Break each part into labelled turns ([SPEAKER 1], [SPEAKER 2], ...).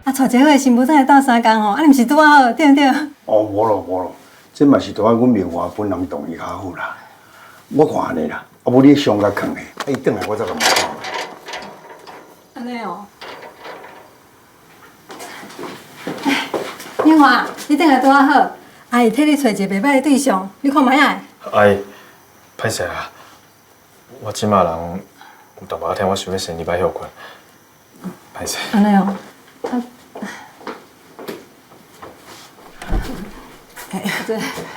[SPEAKER 1] 啊，娶一个好的新婦轉來鬥相共吼，啊，毋是拄仔好，對毋對？
[SPEAKER 2] 哦，無咯無咯，這嘛是著愛阮明華本人同意較好啦。我看按呢啦，啊無你傷共囥咧，啊伊轉來我再共問看覓。
[SPEAKER 1] 按呢哦。明華，你轉來拄仔好，阿姨替你揣一个袂䆀的對象，你看覓仔？
[SPEAKER 3] 阿姨，歹勢啊，我這馬人有淡薄仔疼，我想欲先入來歇睏。歹勢。
[SPEAKER 1] 按呢哦。啊。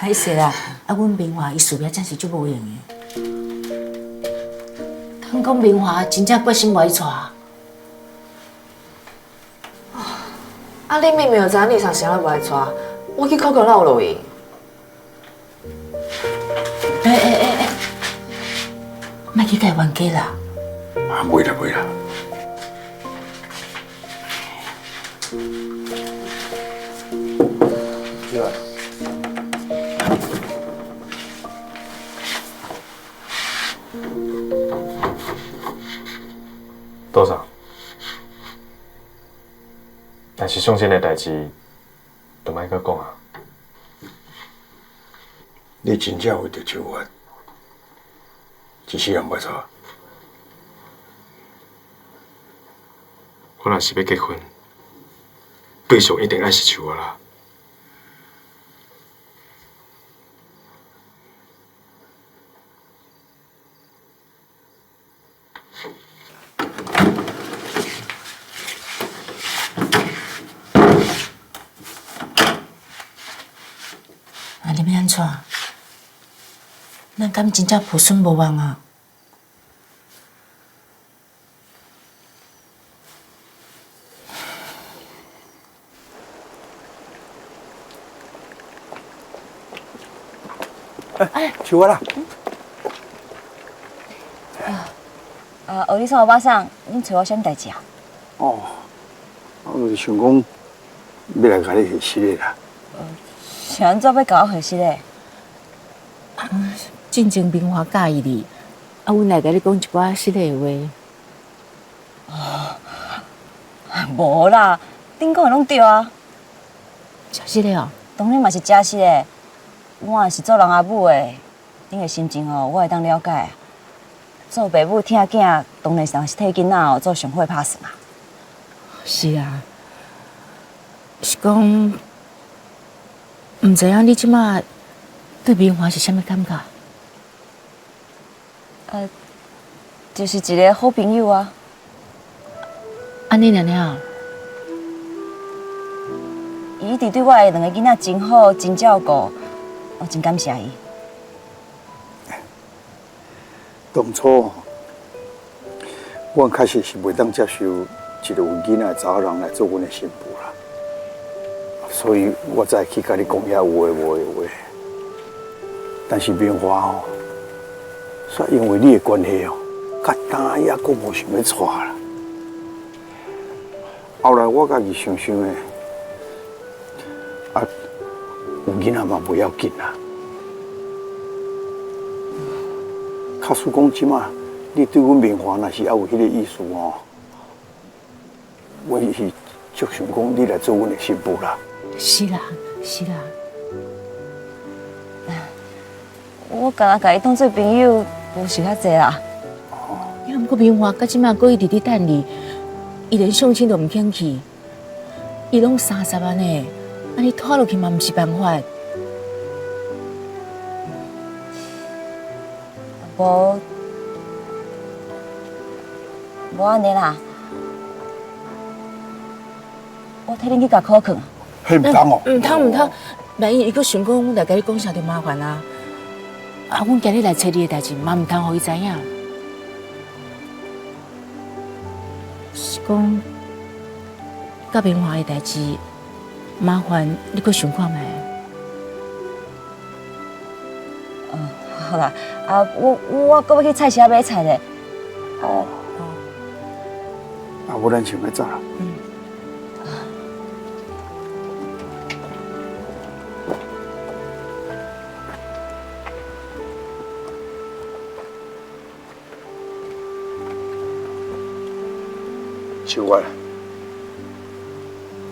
[SPEAKER 4] 歹勢啦，啊，阮明華伊事業真是足無閒的。聽講明華真正決心無愛娶。
[SPEAKER 5] 啊！你明明就知影你啥時陣無愛娶，我去考考哪有路用？
[SPEAKER 4] 欸欸欸欸，莫去共伊冤家啦！
[SPEAKER 2] 啊，袂啦袂啦。對啊。
[SPEAKER 3] 多少？但是相親的代誌，就莫閣講啊！
[SPEAKER 2] 你真正為著秋月，一世人袂娶？
[SPEAKER 3] 我若是欲結婚，對象一定愛是秋月啦。
[SPEAKER 4] 啊，你欲按怎？咱敢真正抱孫無望啊？
[SPEAKER 2] 哎，秋月啦！
[SPEAKER 6] 啊，学你创欧巴桑，恁揣我啥物代誌啊？
[SPEAKER 2] 哦，我就是想講，欲來共你核實的啦。
[SPEAKER 6] 是按怎欲共我核實的？
[SPEAKER 4] 進前明華佮意你，啊，阮來共你講一寡失禮的話。
[SPEAKER 6] 哦，無啦，恁講的攏對啊。
[SPEAKER 4] 誠實的哦？
[SPEAKER 6] 當然嘛是誠實的。我也是做人阿母的，恁的心情吼，我會當了解。做爸母疼囝，當然是替囡仔哦做上好的拍算啊。
[SPEAKER 4] 是啊，是講，毋知影你這馬對明華是啥物感覺？
[SPEAKER 6] 就是一個好朋友啊。
[SPEAKER 4] 按呢爾爾？
[SPEAKER 6] 伊一直對我的兩个囡仔真好，真照顧，我真感謝伊。
[SPEAKER 2] 當初我確實是袂當接受一個有囡仔的查某人來做阮的新婦啦，所以我才會去共你講遐有的無的話。但是明華吼，煞因為你的關係哦，到今猶閣無想欲娶啦。後來我家己想想的，啊，有囡仔嘛袂要緊啦。假使講這馬，你對阮明華若是猶有彼個意思吼，阮是足想講你來做阮的新婦啦。
[SPEAKER 4] 是啦，是啦。
[SPEAKER 6] 我敢若共伊當做朋友，無想遐濟啦。
[SPEAKER 4] 哦，啊，毋過明華到這馬閣一直佇等你，伊連相親都毋肯去，伊攏30啊呢，按呢拖落去嘛毋是辦法。
[SPEAKER 6] 無，無按呢啦，我替恁去共考勸。
[SPEAKER 2] 彼毋通哦。
[SPEAKER 4] 毋通毋通，萬一伊閣想講阮來共你講啥就麻煩啊。啊，阮今日來揣你的代誌嘛，毋通予伊知影。是講，佮明華的代誌，麻煩你閣想看覓。
[SPEAKER 6] 哦，好啦，啊，我閣欲去菜市仔買菜咧。
[SPEAKER 2] 哦。啊，無咱先欲走啦。
[SPEAKER 4] 嗯。
[SPEAKER 2] 秋月，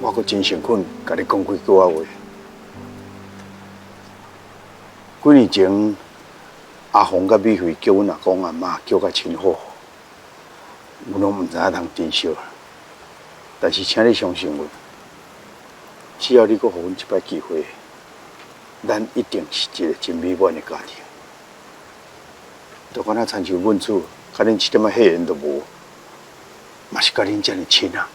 [SPEAKER 2] 我閣真誠懇，共你講幾句仔話。幾年前，阿紅佮美惠叫阮阿公阿嬤叫甲真好，阮攏毋知影通珍惜。但是，請你相信阮，只要你閣予阮一擺機會，咱一定是一個真美滿的家庭。就敢若親像阮厝，佮恁一點仔血緣都無，嘛是佮恁遮爾親啊。